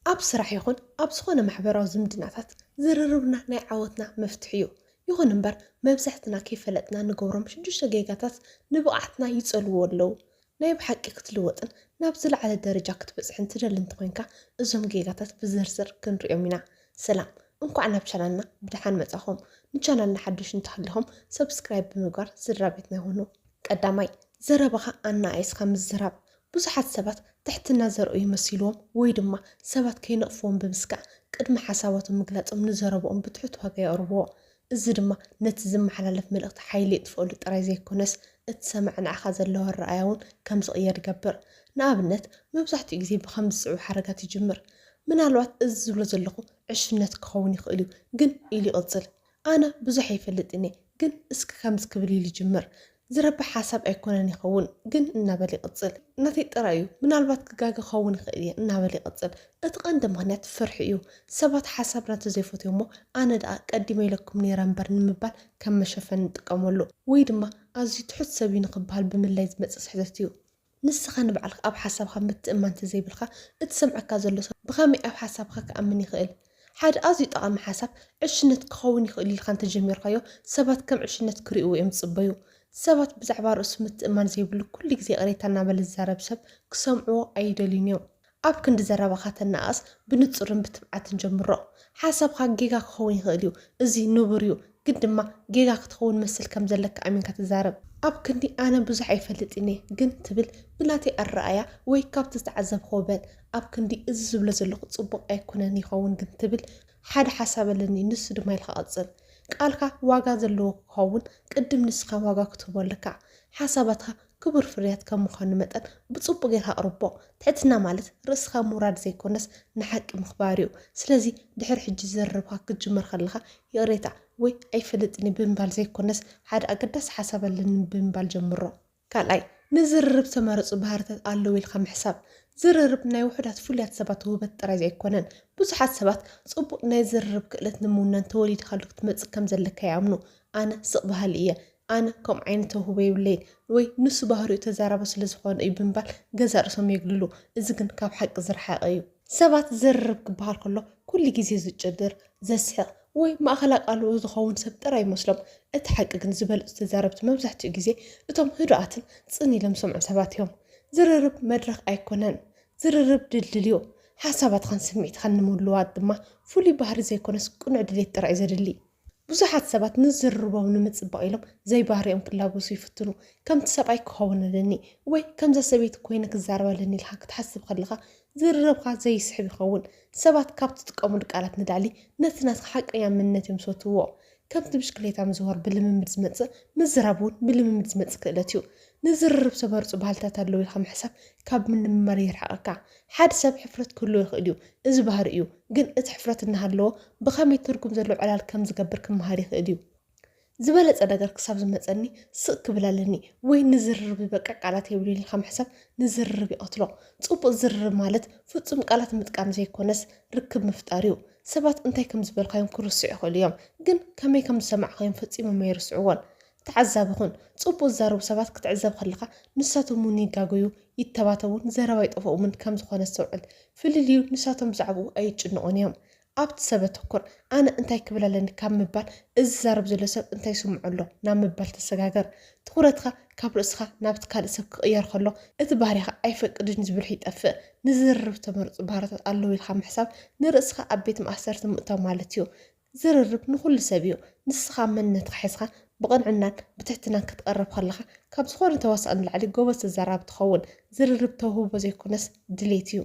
ኣብ ስራሕ ይኹን ኣብ ዝኾነ ማሕበራዊ ዝምድናታት ዝርርብና ናይ ዓወትና መፍትሒ እዩ። ይኹን እምበር መብዛሕትና ከይፈለጥና ንገብሮም ሽዱሽተ ጌጋታት ንብቕዓትና ይጸልዎ ኣለዉ። ናይ ብሓቂ ክትልወጥን ናብ ዝለዓለ ደረጃ ክትበጽሕን ትደሊ እንተኾይንካ እዞም ጌጋታት ብዝርዝር ክንሪኦም ኢና። ሰላም፣ እንኳዕ ናብ ቻናልና ብደሓን መጻኹም። ንቻናልና ሓድሽ እንተሃሊኹም ሰብስክራይብ ብምግባር ስድራ ቤትና ይኹኑ። ቀዳማይ፣ ዘረባኻ ኣነኣኢስካ ምዝራብ። ብዙሓት ሰባት ትሕትና ዘርእዩ መሲልዎም ወይ ድማ ሰባት ከይነቕፍዎም ብምስጋእ ቅድሚ ሓሳባቶም ምግላጾም ንዘረብኦም ብትሑት ዋጋ የቕርብዎ። እዚ ድማ ነቲ ዝመሓላለፍ መልእኽቲ ሓይሊ የጥፍኣሉ ጥራይ ዘይኮነስ እቲ ሰማዒ ንዓኻ ዘለዎ ኣረኣእያ እውን ከም ዝቕየር ይገብር። ንኣብነት መብዛሕትኡ ግዜ ብኸምዚ ዝስዕቡ ሓረጋት ይጅምር። ምናልባት እዚ ዝብሎ ዘለኹ ዕሽነት ክኸውን ይኽእል እዩ፣ ግን ኢሉ ይቕጽል። ኣነ ብዙሕ ኣይፈልጥን እየ፣ ግን እስኪ ከምዚ ክብል ኢሉ ይጅምር። ዝረብሕ ሓሳብ ኣይኮነን ይኸውን፣ ግን እናበለ ይቕጽል። ናተይ ጥራይ እዩ፣ ምናልባት ክጋገ ክኸውን ይኽእል እየ እናበለ ይቕጽል። እቲ ቀንዲ ምኽንያት ፍርሒ እዩ። ሰባት ሓሳብና እንተዘይፈትዮ እሞ ኣነ ደኣ ቀዲመ ኢለኩም ነይረ እምበር ንምባል ከም መሸፈኒ ንጥቀመሉ። ወይ ድማ ኣዝዩ ትሑት ሰብ እዩ ንኽበሃል ብምላይ ዝመጽእ ስሕተት እዩ። ንስኻ ንባዕልኻ ኣብ ሓሳብካ ምትእምማን እንተዘይብልካ፣ እቲ ዝሰምዓካ ዘሎ ሰብ ብኸመይ ኣብ ሓሳብካ ክኣምን ይኽእል? ሓደ ኣዝዩ ጠቓሚ ሓሳብ ዕሽነት ክኸውን ይኽእል ኢልካ እንተጀሚርካዮ፣ ሰባት ከም ዕሽነት ክርእይዎ እዮም ዝጽበዩ። ሰባት ብዛዕባ ርእሱ ምትእምማን ዘይብሉ ኩሉ ግዜ ቅሬታ እናበለ ዝዛረብ ሰብ ክሰምዕዎ ኣይደልዩን እዮም። ኣብ ክንዲ ዘረባኻ ተነኣእስ ብንጹርን ብትብዓትን ጀምሮ። ሓሳብኻ ጌጋ ክኸውን ይኽእል እዩ፣ እዚ ንቡር እዩ፣ ግን ድማ ጌጋ ክትኸውን መስል ከም ዘለካ ኣሚንካ ትዛረብ። ኣብ ክንዲ ኣነ ብዙሕ ኣይፈልጥን እየ ግን ትብል ብናተይ ኣረኣእያ ወይ ካብቲ ዝተዓዘብክዎ በል። ኣብ ክንዲ እዚ ዝብሎ ዘለኹ ጽቡቕ ኣይኮነን ይኸውን ግን ትብል ሓደ ሓሳብ ኣለኒ፣ ንሱ ድማ ኢልካ ቀጽል። ቃልካ ዋጋ ዘለዎ ክኸውን ቅድም ንስኻ ዋጋ ክትህቦ ኣለካ። ሓሳባትካ ክቡር ፍርያት ከም ምዃኑ መጠን ብጽቡቕ ጌርካ ኣቕርቦ። ትሕትና ማለት ርእስኻ ምውራድ ዘይኮነስ ንሓቂ ምኽባር እዩ። ስለዚ ድሕሪ ሕጂ ዘረባኻ ክትጅምር ከለኻ ይቕሬታ ወይ ኣይፈልጥን እየ ብምባል ዘይኮነስ ሓደ ኣገዳሲ ሓሳብ ኣለኒ ብምባል ጀምሮ። ካልኣይ፣ ንዝርርብ ዝተመረጹ ባህርታት ኣለዉ ኢልካ ምሕሳብ። ዝርርብ ናይ ውሑዳት ፍሉያት ሰባት ውህበት ጥራይ ዘይኮነን። ብዙሓት ሰባት ጽቡቕ ናይ ዝርርብ ክእለት ንምውናን ተወሊድካሉ ክትመጽእ ከም ዘለካ ይኣምኑ። ኣነ ስቕ በሃሊ እየ፣ ኣነ ከምኡ ዓይነት ተውህቦ የብለይን ወይ ንሱ ባህሪኡ ተዛራቢ ስለ ዝኾነ እዩ ብምባል ገዛእ ርእሶም የግልሉ። እዚ ግን ካብ ሓቂ ዝረሓቐ እዩ። ሰባት ዝርርብ ክበሃል ከሎ ኩሉ ግዜ ዝጭድር፣ ዘስሕቕ ወይ ማእኸል ኣቃልቦ ዝኸውን ሰብ ጥራይ ይመስሎም። እቲ ሓቂ ግን ዝበለጹ ተዛረብቲ መብዛሕትኡ ግዜ እቶም ህዱኣትን ጽን ኢሎም ዝሰምዑ ሰባት እዮም። ዝርርብ መድረኽ ኣይኮነን። ዝርርብ ድልድል እዩ። ሓሳባትኻን ስምዒትኻን ንምልውዋጥ ድማ ፍሉይ ባህሪ ዘይኮነስ ቅኑዕ ድሌት ጥራይ እዩ ዘድሊ። ብዙሓት ሰባት ንዝርርቦም ንምጽባቕ ኢሎም ዘይባህሪኦም ክላገሱ ይፍትኑ። ከምቲ ሰብኣይ ክኸውን ኣለኒ ወይ ከምዛ ሰበይቲ ኮይነ ክዛረብ ኣለኒ ኢልካ ክትሓስብ ከለኻ ዝርርብካ ዘይስሕብ ይኸውን። ሰባት ካብ ትጥቀሙሉ ቃላት ንላዕሊ ነቲ ናትካ ሓቀኛ መንነት እዮም ዝፈትውዎ። ከምቲ ብሽክሌታ ምዝዋር ብልምምድ ዝመጽእ፣ ምዝራብ እውን ብልምምድ ዝመጽእ ክእለት እዩ። ንዝርርብ ዝተመርጹ ባህልታት ኣለዉ ኢልካ ምሕሳብ ካብ ምልምማድ የርሕቐካ። ሓደ ሰብ ሕፍረት ክህልዎ ይኽእል እዩ፣ እዚ ባህሪ እዩ። ግን እቲ ሕፍረት እናሃለዎ ብኸመይ ትርጉም ዘለዎ ዕላል ከም ዝገብር ክመሃር ይኽእል እዩ። ዝበለጸ ነገር ክሳብ ዝመጸኒ ስቕ ክብል ኣለኒ ወይ ንዝርርብ ዝበቅዕ ቃላት የብሉን ኢልካ ምሕሳብ ንዝርርብ ይቐትሎ። ጽቡቕ ዝርርብ ማለት ፍጹም ቃላት ምጥቃም ዘይኮነስ ርክብ ምፍጣር እዩ። ሰባት እንታይ ከም ዝበልካዮም ክርስዑ ይኽእሉ እዮም፣ ግን ከመይ ከም ዝሰማዕካዮም ፈጺሞም ኣይርስዕዎን። ተዓዛቢ ኩን። ጽቡቕ ዝዛረቡ ሰባት ክትዕዘብ ከለኻ ንሳቶም እውን ይጋገዩ፣ ይተባተቡን ዘረባ ይጠፍኦምን ከም ዝኾነ ኣስተውዕል። ፍልልዩ ንሳቶም ብዛዕባኡ ኣይጭነቑን እዮም። ኣብቲ ሰብ ኣተኩር። ኣነ እንታይ ክብል ኣለኒ ካብ ምባል፣ እዚ ዝዛረብ ዘሎ ሰብ እንታይ ይስምዖ ኣሎ ናብ ምባል ተሰጋገር። ትኹረትካ ካብ ርእስኻ ናብቲ ካልእ ሰብ ክቕየር ከሎ፣ እቲ ባህሪኻ ኣይፈቅድን ዝብልሑ ይጠፍእ። ንዝርርብ ዝተመርጹ ባህርታት ኣለዉ ኢልካ ምሕሳብ ንርእስኻ ኣብ ቤት ማእሰርቲ ምእታው ማለት እዩ። ዝርርብ ንኹሉ ሰብ እዩ። ንስኻ መንነትካ ሒዝካ ብቕንዕናን ብትሕትናን ክትቐርብ ከለኻ፣ ካብ ዝኾነ ተዋሳኢ ንላዕሊ ጎበዝ ተዛራቢ ትኸውን። ዝርርብ ተውህቦ ዘይኮነስ ድሌት እዩ።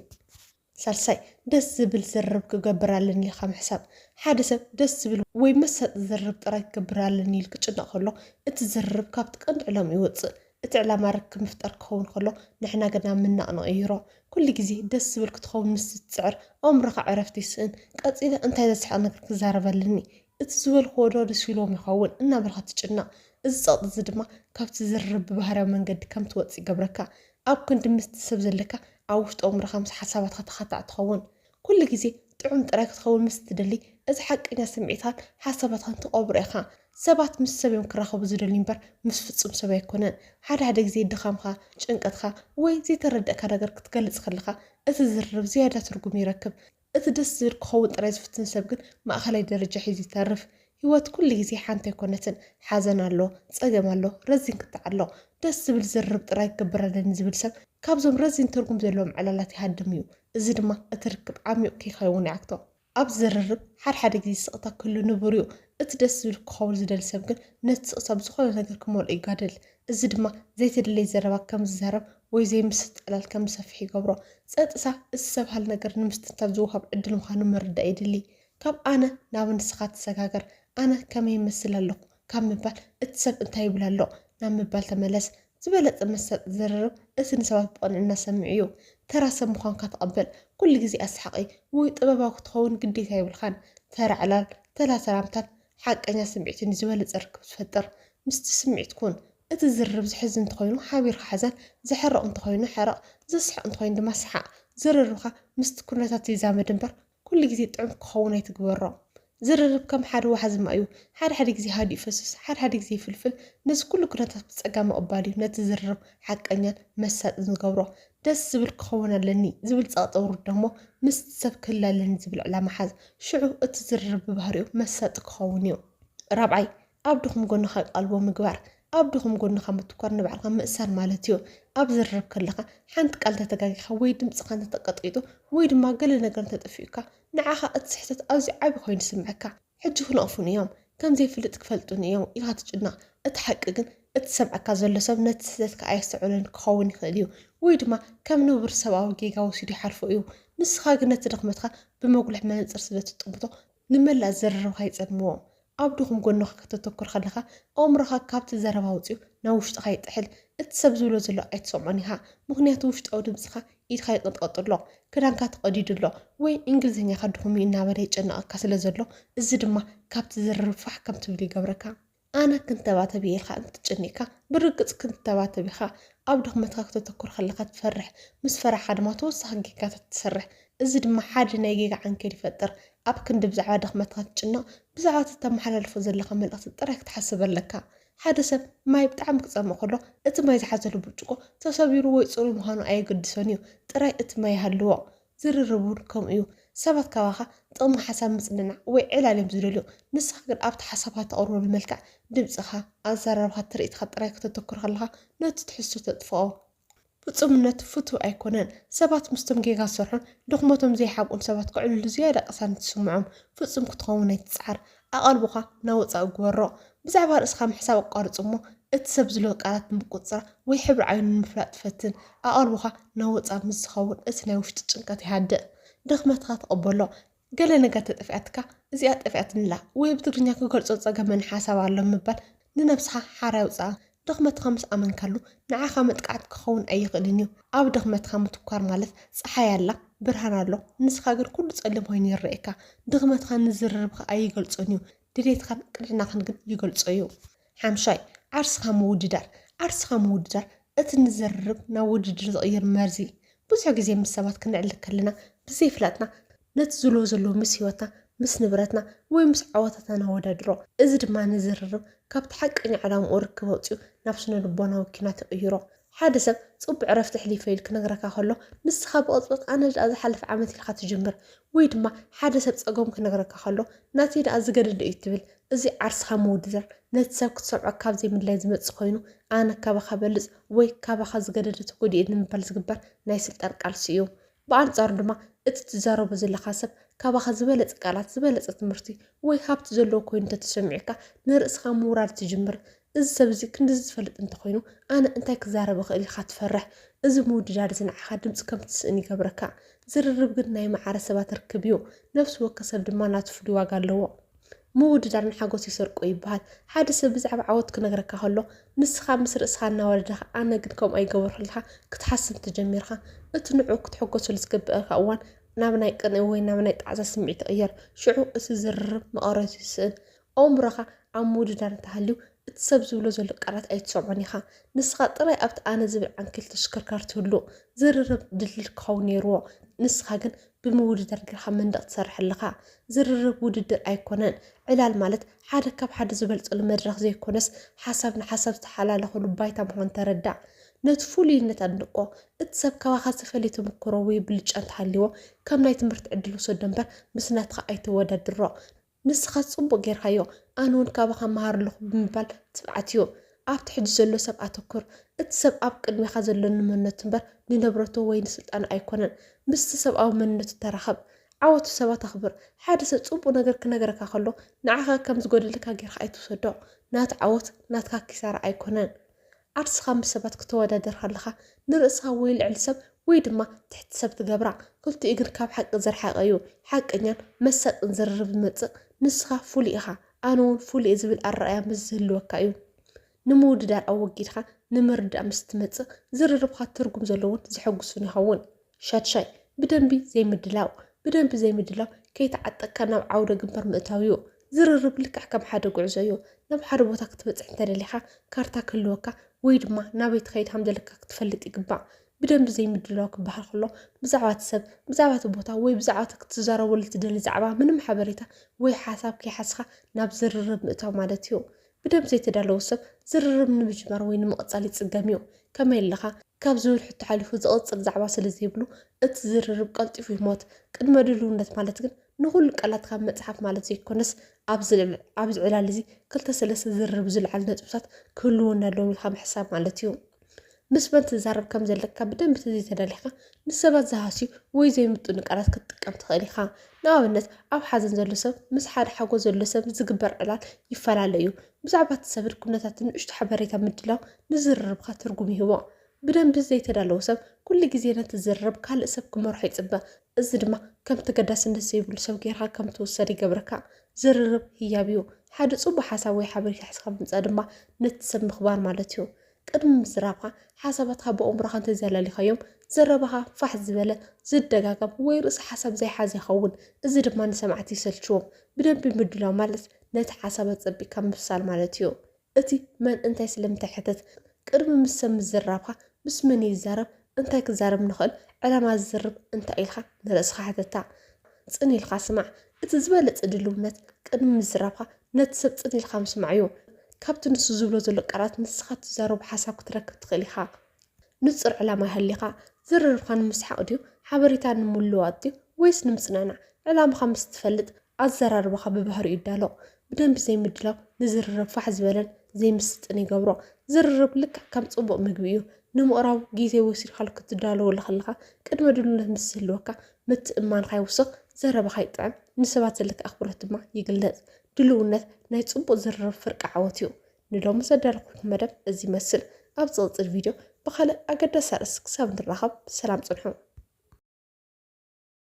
ሳልሳይ፣ ደስ ዝብል ዝርርብ ክገብር ኣለኒ ኢልካ ምሕሳብ። ሓደ ሰብ ደስ ዝብል ወይ መሳጢ ዝርርብ ጥራይ ክገብር ኣለኒ ኢሉ ክጭነቕ ከሎ፣ እቲ ዝርርብ ካብቲ ቀንዲ ዕላምኡ ይወጽእ። እቲ ዕላማ ርክብ ምፍጣር ክኸውን ከሎ፣ ንሕና ግን ናብ ምናቕ ንቕይሮ። ኩሉ ግዜ ደስ ዝብል ክትኸውን ምስ እትጽዕር፣ ኣእምሮኻ ዕረፍቲ ይስእን። ቀጺለ እንታይ ዘስሕቕ ነገር ክዛረብ ኣለኒ? እቲ ዝበልክዎ ዶ ደስ ኢልዎም ይኸውን? እናበልካ ትጭነቕ። እዚ ጸቕጢ እዚ ድማ ካብቲ ዝርርብ ብባህርያዊ መንገዲ ከም ትወጽእ ይገብረካ። ኣብ ክንዲ ምስቲ ሰብ ዘለካ ኣብ ውሽጢ ኣእምሮኻ ምስ ሓሳባትካ ተኻታዕ ትኸውን። ኩሉ ግዜ ጥዑም ጥራይ ክትኸውን ምስ ትደሊ፣ እቲ ሓቀኛ ስምዒትካን ሓሳባትካን ትቐብሮ ኢኻ። ሰባት ምስ ሰብ እዮም ክራኸቡ ዝደልዩ እምበር ምስ ፍጹም ሰብ ኣይኮነን። ሓደ ሓደ ግዜ ድኻምካ፣ ጭንቀትካ ወይ ዘይተረደእካ ነገር ክትገልጽ ከለኻ እቲ ዝርርብ ዝያዳ ትርጉም ይረክብ። እቲ ደስ ዝብል ክኸውን ጥራይ ዝፍትን ሰብ ግን ማእኸላይ ደረጃ ሒዙ ይተርፍ። ህይወት ኩሉ ግዜ ሓንቲ ኣይኮነትን። ሓዘን ኣሎ፣ ጸገም ኣሎ፣ ረዚን ክትዕ ኣሎ። ደስ ዝብል ዝርርብ ጥራይ ክገብር ኣለኒ ዝብል ሰብ ካብዞም ረዚን ትርጉም ዘለዎም ዕላላት ይሃድም እዩ። እዚ ድማ እቲ ርክብ ዓሚቕ ከይኸውን ይዓግቶ። ኣብ ዝርርብ ሓድሓደ ግዜ ስቕታ ክህሉ ንቡር እዩ። እቲ ደስ ዝብል ክኸውን ዝደሊ ሰብ ግን ነቲ ስቕታ ብዝኾነ ነገር ክመልኦ ይጋደል። እዚ ድማ ዘይተደለየ ዘረባ ከም ዝዛረብ ወይ ዘይምስጥ ዕላል ከም ዝሰፍሕ ይገብሮ። ጸጥታ እቲ ሰብ ሃል ነገር ንምስትንታን ዝወሃብ ዕድል ምዃኑ ምርዳእ የድሊ። ካብ ኣነ ናብ ንስኻ ትሰጋገር፣ ኣነ ከመይ ይመስል ኣለኹ ካብ ምባል እቲ ሰብ እንታይ ይብል ኣሎ ናብ ምባል ተመለስ። ዝበለጸ መሳጢ ዝርርብ እቲ ንሰባት ብቕንዕና ሰምዕ እዩ። ተራ ሰብ ምዃንካ ተቐበል። ኩሉ ግዜ ኣስሓቒ ወይ ጥበባዊ ክትኸውን ግዴታ የብልካን። ተራ ዕላል፣ ተራ ሰላምታን ሓቀኛ ስምዒትን እዩ ዝበለጸ ርክብ ዝፈጥር። ምስቲ ስምዒት ኩን። እቲ ዝርርብ ዝሕዝን እንተኾይኑ ሓቢርካ ሕዘን፣ ዘሕርቕ እንተኾይኑ ሕረቕ፣ ዘስሕቕ እንተኾይኑ ድማ ስሓቕ። ዝርርብካ ምስቲ ኩነታት ይዛመድ እምበር ኩሉ ግዜ ጥዑም ክኸውን ኣይትግበሮ። ዝርርብ ከም ሓደ ዋሕዚ ማይ እዩ። ሓደ ሓደ ግዜ ሃዲኡ ይፈስስ፣ ሓደ ሓደ ግዜ ይፍልፍል። ነዚ ኩሉ ኩነታት ብጸጋ ምቕባል እዩ ነቲ ዝርርብ ሓቀኛን መሳጥን ዝገብሮ። ደስ ዝብል ክኸውን ኣለኒ ዝብል ጸቕጢ ኣውርድ ደሞ ምስቲ ሰብ ክህለ ኣለኒ ዝብል ዕላማ ሓዝ። ሽዑ እቲ ዝርርብ ብባህሪኡ መሳጢ ክኸውን እዩ። ራብዓይ፣ ኣብ ድኹም ጎንኻ ቀልቦ ምግባር። ኣብ ድኹም ጎንኻ ምትኳር ንባዕልኻ ምእሳር ማለት እዩ። ኣብ ዝርርብ ከለኻ ሓንቲ ቃል እንተተጋጊኻ ወይ ድምፅኻ እንተተቀጢጡ ወይ ድማ ገለ ነገር እንተጠፊኡካ ንዓኻ እቲ ስሕተት ኣዝዩ ዓቢ ኮይኑ ይስምዐካ። ሕጂ ክነቕፉኒ እዮም፣ ከም ዘይፍልጥ ክፈልጡኒ እዮም ኢልካ ትጭነቕ። እቲ ሓቂ ግን እቲ ዝሰምዐካ ዘሎ ሰብ ነቲ ስሕተትካ ኣየስተውዕሎን ክኸውን ይኽእል እዩ ወይ ድማ ከም ንቡር ሰብኣዊ ጌጋ ወሲዱ ይሓልፎ እዩ። ንስኻ ግን ነቲ ድኽመትካ ብመጉልሕ መነጽር ስለ ትጥምቶ ንመላእ ዝርርብካ ይጸልምዎ። ኣብ ድኹም ጎንኻ ከተተኩር ከለኻ ኣእምሮኻ ካብቲ ዘረባ ኣውጺኡ ናብ ውሽጥኻ ይጥሕል። እቲ ሰብ ዝብሎ ዘሎ ኣይትሰምዖን ኢኻ፣ ምኽንያቱ ውሽጣዊ ድምጽኻ ኢድካ ይቕንጥቐጥ ኣሎ፣ ክዳንካ ተቐዲዱ ኣሎ ወይ እንግሊዝኛኻ ድኹም እዩ እናበለ የጨንቐካ ስለ ዘሎ እዚ ድማ ካብቲ ዝርርብ ፋሕ ከም ትብል ይገብረካ። ኣነ ክንተባተብ እየ ኢልካ እንትጨኒቕካ ብርግጽ ክንተባተብ ኢኻ። ኣብ ድኽመትካ ክተተኩር ከለኻ ትፈርሕ፣ ምስ ፈራሕካ ድማ ተወሳኺ ጌጋታት ትሰርሕ። እዚ ድማ ሓደ ናይ ጌጋ ዓንኬል ይፈጥር። ኣብ ክንዲ ብዛዕባ ድኽመትካ ትጭነቕ ብዛዕባ እቲ ተመሓላልፎ ዘለኻ መልእኽቲ ጥራይ ክትሓስብ ኣለካ። ሓደ ሰብ ማይ ብጣዕሚ ክጸምእ ከሎ እቲ ማይ ዝሓዘሉ ብርጭቆ ተሰቢሩ ወይ ጽሩይ ምዃኑ ኣየገድሶን እዩ፣ ጥራይ እቲ ማይ ይሃልዎ። ዝርርብ እውን ከምኡ እዩ። ሰባት ካባኻ ጥቕሚ ሓሳብ ምጽንናዕ ወይ ዕላል እዮም ዝደልዩ። ንስኻ ግን ኣብቲ ሓሳብካ ተቕርበሉ መልክዕ ድምጽኻ፣ ኣዘራርባኻ፣ ትርኢትካ ጥራይ ከተተኩር ከለኻ ነቲ ትሕዝቶ ተጥፍኦ። ፍጹምነት ፍቱው ኣይኮነን። ሰባት ምስቶም ጌጋ ዝሰርሑን ድኽመቶም ዘይሓብኡን ሰባት ክዕልሉ ዝያዳ ቅሳነት ይስምዖም። ፍጹም ክትኸውን ኣይትጽዓር። ኣቓልቦኻ ናብ ወጻኢ ግበሮ። ብዛዕባ ርእስኻ ምሕሳብ ኣቋርጽ እሞ እቲ ሰብ ዝብሎ ቃላት ንምቁጽጻር ወይ ሕብሪ ዓይኑ ንምፍላጥ ፈትን። ኣቓልቦኻ ናብ ወጻኢ ምስ ዝኸውን እቲ ናይ ውሽጢ ጭንቀት ይሃድእ። ድኽመትካ ተቐበሎ። ገለ ነገር ተጠፊኣትካ እዚኣ ጠፊኣትንላ ወይ ብትግርኛ ክገልጾ ዝጸገመኒ ሓሳብ ኣሎ ምባል ንነብስኻ ሓራ የውጽኣ። ድኽመትኻ ምስ ኣመንካሉ ንዓኻ መጥቃዕቲ ክኸውን ኣይኽእልን እዩ። ኣብ ድኽመትካ ምትኳር ማለት ጸሓይ ኣላ፣ ብርሃን ኣሎ፣ ንስኻ ግን ኩሉ ጸሊም ኮይኑ ይረኣየካ። ድኽመትኻ ንዝርርብካ ኣይገልጾን እዩ፣ ድሌትካን ቅንዕናኻን ግን ይገልጾ እዩ። ሓምሻይ፣ ዓርስኻ ምውድዳር። ዓርስኻ ምውድዳር እቲ ንዝርርብ ናብ ውድድር ዝቕይር መርዚ። ብዙሕ ግዜ ምስ ሰባት ክንዕልል ከለና ብዘይፍላጥና ነቲ ዝሎ ዘሎ ምስ ህይወትና፣ ምስ ንብረትና ወይ ምስ ዓወታትና ነወዳድሮ። እዚ ድማ ንዝርርብ ካብቲ ሓቀኛ ዕላምኡ ርክብ ኣውጺኡ ናብ ስነ ልቦናዊ ኲናት ይቕይሮ። ሓደ ሰብ ጽቡቕ ዕረፍቲ ኣሕሊፈ ኢሉ ክነግረካ ከሎ ንስኻ ብቕጽበት ኣነ ደኣ ዝሓለፈ ዓመት ኢልካ ትጅምር። ወይ ድማ ሓደ ሰብ ጸገሙ ክነግረካ ከሎ ናተይ ደኣ ዝገደደ እዩ ትብል። እዚ ዓርስኻ ምውድዳር ነቲ ሰብ ክትሰምዖ ካብ ዘይምድላይ ዝመጽእ ኮይኑ ኣነ ካባኻ በልጽ ወይ ካባኻ ዝገደደ ተጎዲኤ ንምባል ዝግበር ናይ ስልጣን ቃልሲ እዩ። ብኣንጻሩ ድማ እቲ ትዛረቦ ዘለኻ ሰብ ካባኻ ዝበለጸ ቃላት፣ ዝበለጸ ትምህርቲ ወይ ሃብቲ ዘለዎ ኮይኑ እንተተሰሚዑካ ንርእስኻ ምውራድ ትጅምር። እዚ ሰብ እዚ ክንድዚ ዝፈልጥ እንተኾይኑ ኣነ እንታይ ክዛረብ እኽእል ኢልካ ትፈርሕ። እዚ ምውድዳር እዚ ንዓኻ ድምጺ ከም ትስእን ይገብረካ። ዝርርብ ግን ናይ መዓረ ሰባት ርክብ እዩ። ነፍሲ ወከፍ ሰብ ድማ ናቱ ፍሉይ ዋጋ ኣለዎ። ምውድዳር ንሓጎስ ይሰርቆ ይበሃል። ሓደ ሰብ ብዛዕባ ዓወት ክነግረካ ከሎ ንስኻ ምስ ርእስኻ እናወደድካ ኣነ ግን ከምኡ ኣይገበርኩ ኢልካ ክትሓስብ እንተጀሚርካ እቲ ንዕኡ ክትሕጎሰሉ ዝግብእካ እዋን ናብ ናይ ቅንኢ ወይ ናብ ናይ ጣዕሳ ስምዒት ይቕየር። ሽዑ እቲ ዝርርብ መቐረቱ ይስእን። ኣእምሮኻ ኣብ ምውድዳር እንተሃልዩ እቲ ሰብ ዝብሎ ዘሎ ቃላት ኣይትሰምዖን ኢኻ። ንስኻ ጥራይ ኣብቲ ኣነ ዝብል ዓንኬል ተሽከርካሪ ትህሉ። ዝርርብ ድልድል ክኸውን ነይርዎ። ንስኻ ግን ብምውድዳር ጌርካ መንደቕ ትሰርሕ ኣለኻ። ዝርርብ ውድድር ኣይኮነን። ዕላል ማለት ሓደ ካብ ሓደ ዝበልጸሉ መድረኽ ዘይኮነስ ሓሳብ ንሓሳብ ዝተሓላለኸሉ ባይታ ምዃኑ ተረዳእ። ነቲ ፍሉይነት ኣድንቆ። እቲ ሰብ ካባኻ ዝተፈለየ ተመክሮ ወይ ብልጫ እንተሃልይዎ፣ ከም ናይ ትምህርቲ ዕድል ውሰዶ እምበር ምስ ናትኻ ኣይተወዳድሮ። ንስኻ ጽቡቕ ጌርካዮ፣ ኣነ እውን ካባኻ መሃር ኣለኹ ብምባል ትብዓት እዩ። ኣብቲ ሕጂ ዘሎ ሰብ ኣተኩር። እቲ ሰብ ኣብ ቅድሜኻ ዘሎ ንመንነቱ እምበር ንንብረቱ ወይ ንስልጣኑ ኣይኮነን። ምስቲ ሰብኣዊ መንነቱ ተራኸብ። ዓወቱ ሰባት ኣኽብር። ሓደ ሰብ ጽቡቕ ነገር ክነግረካ ከሎ ንዓኻ ከም ዝጎደለካ ጌርካ ኣይትውሰዶ። ናቱ ዓወት ናትካ ኪሳራ ኣይኮነን። ዓርስኻ ምስ ሰባት ክተወዳደር ከለኻ ንርእስኻ ወይ ልዕሊ ሰብ ወይ ድማ ትሕቲ ሰብ ትገብራ። ክልቲኡ ግን ካብ ሓቂ ዝረሓቐ እዩ። ሓቀኛን መሳጥን ዝርርብ ዝመጽእ ንስኻ ፍሉይ ኢኻ፣ ኣነ እውን ፍሉይ እየ ዝብል ኣረኣእያ ምስ ዝህልወካ እዩ። ንምውድዳር ኣወጊድካ ንምርዳእ ምስ ትመጽእ ዝርርብካ ትርጉም ዘለዎን ዘሐጉስን ይኸውን። ሻድሻይ፣ ብደንቢ ዘይምድላው። ብደንቢ ዘይምድላው ከይተዓጠቅካ ናብ ዓውደ ግንባር ምእታው እዩ። ዝርርብ ልክዕ ከም ሓደ ጉዕዞ እዩ። ናብ ሓደ ቦታ ክትበጽሕ እንተደሊኻ ካርታ ክህልወካ ወይ ድማ ናበይ ትኸይድ ከም ዘለካ ክትፈልጥ ይግባእ። ብደንቢ ዘይምድላው ክበሃል ከሎ ብዛዕባ እቲ ሰብ፣ ብዛዕባ እቲ ቦታ ወይ ብዛዕባ እቲ ክትዛረበሉ እትደሊ ዛዕባ ምንም ሓበሬታ ወይ ሓሳብ ከይሓዝካ ናብ ዝርርብ ምእታው ማለት እዩ። ብደንቢ ዘይተዳለወ ሰብ ዝርርብ ንምጅማር ወይ ንምቕጻል ይጽገም እዩ። ከመይ ኣለኻ ካብ ዝብል ሕቶ ሓሊፉ ዝቕጽል ዛዕባ ስለ ዘይብሉ እቲ ዝርርብ ቀልጢፉ ይሞት። ቅድመ ድልውነት ማለት ግን ንኹሉ ቃላት ካብ መጽሓፍ ማለት ዘይኮነስ ኣብዚ ዕላል እዚ ክልተ ሰለስተ ዝርርብ ዝለዓሉ ነጥብታት ክህልወና ኣለዎም ኢልካ ምሕሳብ ማለት እዩ። ምስ መን ትዛረብ ከም ዘለካ ብደንቢ ተዘይተዳሊኻ ንሰባት ዝሃስዩ ወይ ዘይምጥኑ ቃላት ክትጥቀም ትኽእል ኢኻ። ንኣብነት ኣብ ሓዘን ዘሎ ሰብ ምስ ሓደ ሓጎስ ዘሎ ሰብ ዝግበር ዕላል ይፈላለ እዩ። ብዛዕባ እቲ ሰብን ኩነታትን ንእሽቶ ሓበሬታ ምድላው ንዝርርብካ ትርጉም ይህቦ። ብደንቢ ዘይተዳለወ ሰብ ኩሉ ግዜ ነቲ ዝርርብ ካልእ ሰብ ክመርሖ ይጽበ። እዚ ድማ ከም ተገዳስነት ዘይብሉ ሰብ ጌርካ ከም ትውሰድ ይገብረካ። ዝርርብ ህያብ እዩ። ሓደ ጽቡቕ ሓሳብ ወይ ሓበሬታ ሒዝካ ምምጻእ ድማ ነቲ ሰብ ምኽባር ማለት እዩ። ቅድሚ ምዝራብካ ሓሳባትካ ብኣእምሮኻ እንተዘይኣላሊኻዮም ዘረባኻ ፋሕ ዝበለ፣ ዝደጋገም ወይ ርእሲ ሓሳብ ዘይሓዘ ይኸውን። እዚ ድማ ንሰማዕቲ ይሰልችዎም። ብደንቢ ምድላው ማለት ነቲ ሓሳብ ኣጸቢቕካ ምብሳል ማለት እዩ። እቲ መን እንታይ ስለምንታይ ሕተት። ቅድሚ ምስ ሰብ ምዝራብካ ምስ መን ይዛረብ፣ እንታይ ክዛረብ ንኽእል፣ ዕላማ ዝዝርብ እንታይ ኢልካ ንርእስኻ ሕተታ። ጽን ኢልካ ስማዕ። እቲ ዝበለጸ ድልውነት ቅድሚ ምዝራብካ ነቲ ሰብ ጽን ኢልካ ምስማዕ እዩ። ካብቲ ንሱ ዝብሎ ዘሎ ቃላት ንስኻ ትዛረቦ ሓሳብ ክትረክብ ትኽእል ኢኻ። ንጹር ዕላማ ይሃልይካ። ዝርርብካ ንምስሓቕ ድዩ፣ ሓበሬታ ንምልውዋጥ ድዩ ወይስ ንምጽንናዕ? ዕላማኻ ምስ ትፈልጥ ኣዘራርባኻ ብባህሪኡ ይዳሎ። ብደንቢ ዘይምድላው ንዝርርብ ፋሕ ዝበለን ዘይምስጥን ይገብሮ። ዝርርብ ልክዕ ከም ጽቡቕ ምግቢ እዩ። ንምቕራቡ ግዜ ወሲድካሉ ክትዳለወሉ ከለኻ ቅድመ ድልውነት ምስ ዝህልወካ ምትእምማንካ ይውስኽ፣ ዘረባኻ ይጥዕም፣ ንሰባት ዘለካ ኣኽብሮት ድማ ይግለጽ። ድልውነት ናይ ጽቡቕ ዝርርብ ፍርቂ ዓወት እዩ። ንሎሚ ዘዳለኹልኩም መደብ እዚ ይመስል። ኣብ ዝቕጽል ቪድዮ ብኻልእ ኣገዳሲ ኣርእስቲ ክሳብ ንራኸብ ብሰላም ጽንሑ።